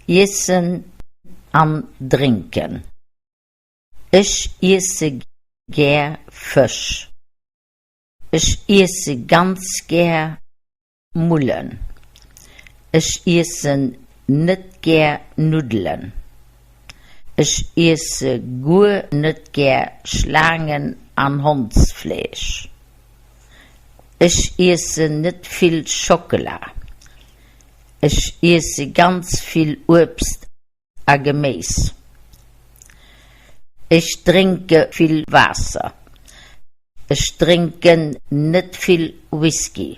Iessen an drénken. Ech iesse gär Fësch. Ech iesse ganz gär Mullen. Ech iessen net gär Nuddelen. Ech iesse guer net gär Schlaangen an Hondsfleesch. Ech iessen net vill Schockela. Ech iesse ganz vill Uebst a Geméis. Ech drénke vill Waasser. Ech drénken net vill Whisky.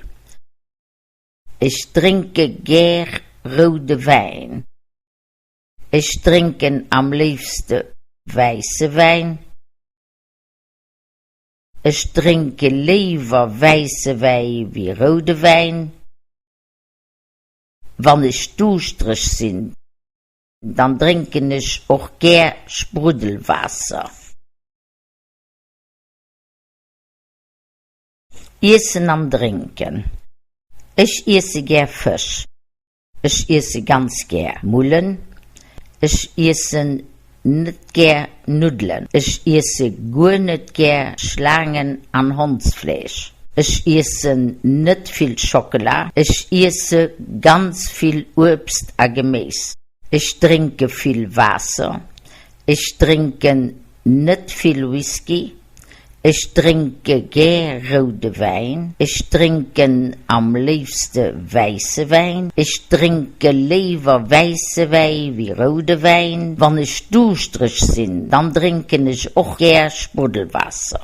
Ech drénke gär roude Wäin. Ech drénken am léifste wäisse Wäin. Ech drénke léiwer wäisse Wäi wéi roude Wäin. Wann ech duuschtereg sinn, dann drénken ech och gär Spruddelwaasser. Iessen an drénken Ech iesse gär Fësch. Ech iesse ganz gär Mullen. Ech iessen net gär Nuddelen. Ech iesse guer net gär Schlaangen an Hondsfleesch. Ech iessen net vill Schockela. Ech iesse ganz vill Uebst a Geméis. Ech drénke vill Waasser. Ech drénken net vill Whisky. Ech drénke gär roude Wäin. Ech drénken am léifste wäisse Wäin. Ech drénke léiwer wäisse Wäi wéi roude Wäin. Wann ech duuschtereg sinn, dann drénken ech och gär Spruddelwaasser.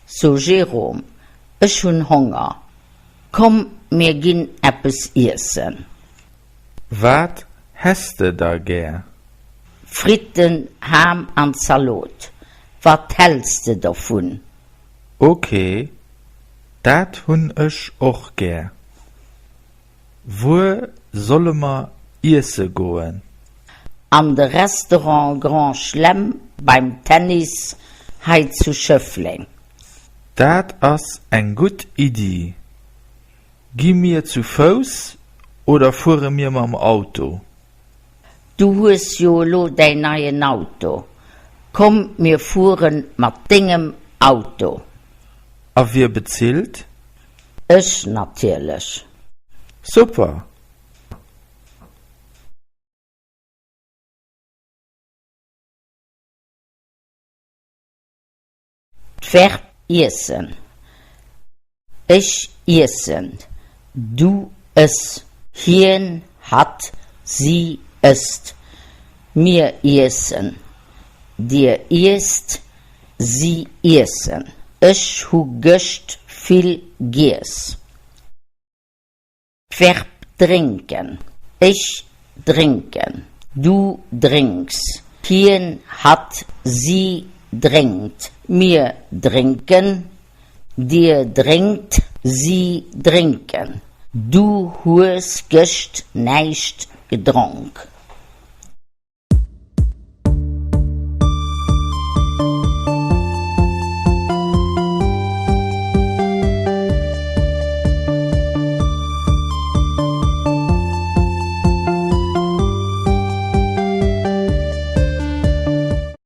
So Jérôme, ech hunn Honger. Komm mir ginn eppes iessen. Wat häss de da gär? Fritten, Ham an Zalot. Wat häls de dovun? Ok, dat hunn ech och gär. Wuer solle mer iesse goen? An de Restaurant Grand Chelem beim Tennis hei zu Schëffleng. Dat ass eng gutt Iddi. Gi mir zu Fouss oder fuere mir mam Auto? Du hues jo elo däin neien Auto. Komm mir fuere mat dengem Auto. A wie bezilt? Ech natierlech. Super! D'Verb iessen. Ech iessen, du ëss, hien, hatt, si ësst, mir iessen, dir iesst, si iessen. Ech hu gëscht vill giess. D'Verb drénken. Ech drénken. Du drénks. Hien, hatt, si drénkt. Mir drénken. Dir drénkt. Si drénken. Du hues gëscht näischt gedronk.